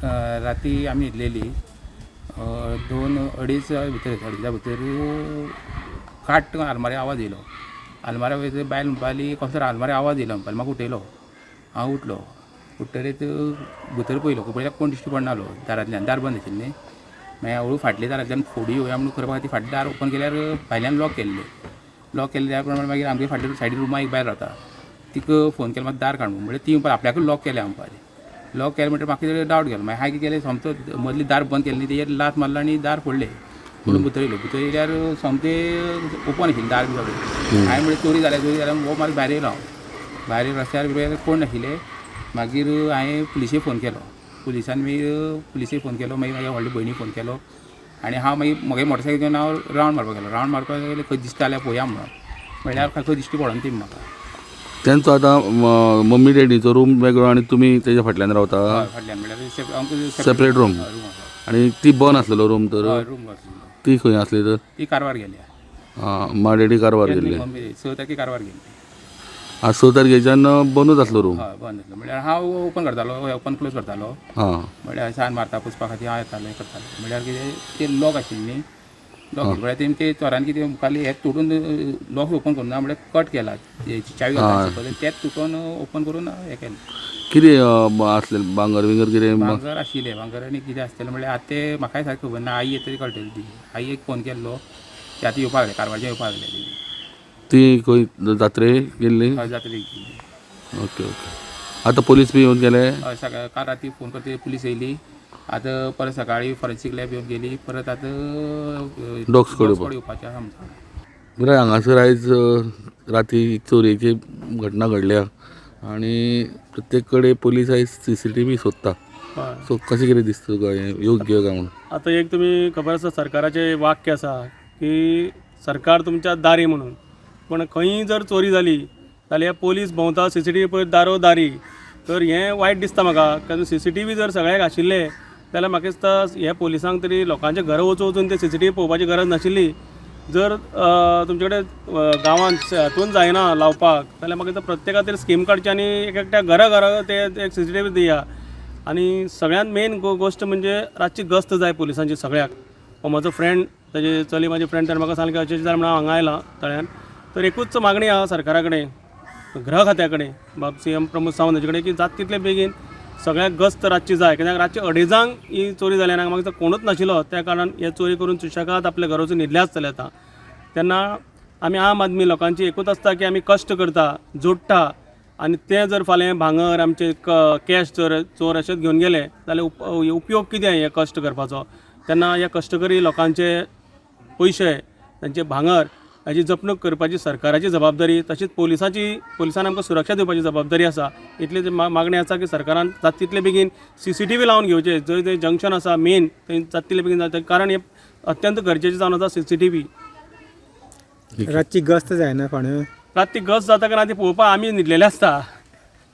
राती आमी न्हिदलेली दोन अडीच भितर अडीचा भितर काट आलमारी आवाज येयलो. आलमाऱ्या वयता बायल म्हणपा लागली कसलो आलमारी आवाज येयलो म्हणपा लागली. म्हाका उठयलो. हांव उठलो. उठतरीत भितर पयलो, पळयल्यार कोण दिश्टी पडनालो दारांतल्यान. दार बंद आशिल्लें न्ही. मागीर हळू फाटल्या दारांतल्यान फोडी येवया म्हणून करपा खातीर फाटलें दार ओपन केल्यार भायल्यान लॉक केल्लें. लॉक केल्लें त्या प्रमाणे मागीर आमगे फाटल्या सायडीन रुमा एक बायल रावता, तिका फोन केलो, मागीर दार काड म्हणून. म्हणल्यार ती म्हणपाक आपल्याकूच लॉक केल्या म्हणपाक लागली. लॉक केलें म्हणटकीर म्हाका कितें डावट गेलो. मागीर हांवें कितें केलें, सोमतो मदलें दार बंद केलें न्ही, तेजेर लात मारलो आनी दार फोडलें. म्हणून भितर येयलो. भितर येयल्यार सोमतें ओपन आशिल्लें दार बी सगळें. हांवें म्हणलें चोरी जाल्या, चोरी जाल्या. हो मागीर भायर येयलो हांव. भायर रस्त्यार बिर कोण नाशिल्ले. मागीर हांवें पुलिशेक फोन केलो. पुलिसान मागीर पुलिशेक फोन केलो. मागीर म्हाज्या व्हडले भयणीक फोन केलो आनी हांव मागीर म्हगे मोटरसायकल घेवन हांव रावंड मारपाक गेलो. रावंड मारपाक गेले खंय दिसता जाल्यार पळोवया म्हणून, म्हणल्यार खंय दिश्टी पडना ती म्हाका. तेंचो आतां मम्मी डॅडीचो रूम वेगळो आनी तुमी तेज्या फाटल्यान रावता? हय, फाटल्यान म्हणल्यार आमकां सेपरेट रूम. रूम आसा. आनी ती बंद आसलेलो रूम तर? हय, रूम आसलेलो. ती खंय आसली तर? ती कारवार गेल्या. आं, मा डॅडी कारवार गेल्ली. मम्मी 6 तारखे कारवार गेल्ली. आं, 6 तारखेच्यान बंदूच आसलो रूम? हय, बंद आसलो. म्हणल्यार हांव ओपन करतालो, ओपन क्लोज करतालो. म्हणल्यार सान मारता पुसपा खातीर हांव येतालो, हें करतालो. म्हणल्यार कितें ते लॉक आशिल्ली न्ही, लॉक म्हणल्यार तेमी ते चोरान कितें मुखारले हें तोडून लॉक ओपन करूं ना, म्हणल्यार कट केला, चावी घालता तेच तुटोन ओपन करून हें केलें. कितें आसलें भांगर बिंगर कितें? भांगर आशिल्लें. भांगर आनी कितें आसतलें म्हणल्यार आतां तें म्हाकाय सारकें खबर ना. आई येतरी कळटली ती. आई एक फोन केल्लो, ते आतां येवपाक लागले, कारवारच्यान येवपाक लागले. ती खंय जात्रेक गेल्ली? हय, जात्रेक गेल्ली. Okay okay. आतां पोलीस बी येवन गेले? हय, सकाळ काल राती फोन करता पुलीस येयली. आतां परत सकाळी फॉरेन्सीक लॅब येवन गेली. परत आतां डॉग स्क्वॉड स्क्वॉड येवपाचें आसा म्हणटा. बरें, हांगासर आयज राती चोरयेची घटना घडल्या आनी प्रत्येक कडेन पोलीस आयज CCTV सोदता. सो कशें कितें दिसता तुका हें योग्य काय म्हणून? आतां एक तुमी खबर आसा, सरकाराचें वाक्य आसा की सरकार तुमच्या दारी म्हणून, पूण खंयी जर चोरी जाली जाल्यार पोलीस भोंवता CCTV पळयत दारो दारी. तर हें वायट दिसता म्हाका, कारण CCTV जर सगळ्याक आशिल्ले जाल्यार म्हाका दिसता हे पोलिसांक तरी लोकांच्या घरा वचून वचून ते CCTV पळोवपाची गरज नाशिल्ली. जर तुमचे कडेन गांवांत हातून जायना लावपाक जाल्यार म्हाका दिसता प्रत्येका तरी स्कीम काडची आनी एक एकट्या घरा घरा ते एक CCTV दिया. आनी सगळ्यांत मेन गोश्ट म्हणजे रातची गस्त जाय पोलिसांची सगळ्याक. हो म्हजो फ्रेंड, ताजे चली म्हाजी फ्रेंड, ताणें म्हाका सांगलें की अशें अशें जालें म्हणून हांव हांगा आयलां तळ्यान. तर एकूच मागणी आहा सरकारा कडेन, गृह खात्या कडेन, बाब CM Pramod Sawant हाजे कडेन, की जाता तितले बेगीन सगळ्याक गस्त रातची जाय. कित्याक रातचे 2:30 ही चोरी जाली आनी म्हाका कोणूच नाशिल्लो, त्या कारणान हे चोरी करून सुशेगाद आपल्या घरा वचून न्हिदले आसतले. आतां तेन्ना आमी आम आदमी लोकांची एकूच आसता की आमी कश्ट करता, जोडटा, आनी तें जर फाल्यां भांगर आमचे कॅश जर चोर अशेंच घेवन गेले जाल्यार उपयोग कितें हे कश्ट करपाचो? तेन्ना ह्या कश्टकरी लोकांचे पयशे, तांचे भांगर हाजी जपणूक करपाची सरकाराची जबाबदारी, तशीच पोलिसान आमकां सुरक्षा दिवपाची जबाबदारी आसा. इतली मागणी आसा की सरकारान जाता तितले बेगीन CCTV लावन घेवचे. जंय जंय जंक्शन आसा मेन थंय जाता तितले बेगीन जाता, कारण हे अत्यंत गरजेचें जावन आसा CCTV. रातची गस्त जायना फोंड्या? रातची गस्त जाता काय ना ती पळोवपाक आमी न्हिदलेले आसता,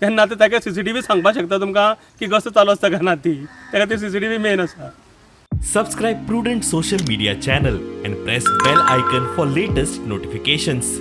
तेन्ना आतां ताका CCTV सांगपाक शकता तुमकां की गस्त चालू आसता काय ना ती. ताका ती CCTV main आसा. Subscribe Prudent Social Media channel and press bell icon for latest notifications.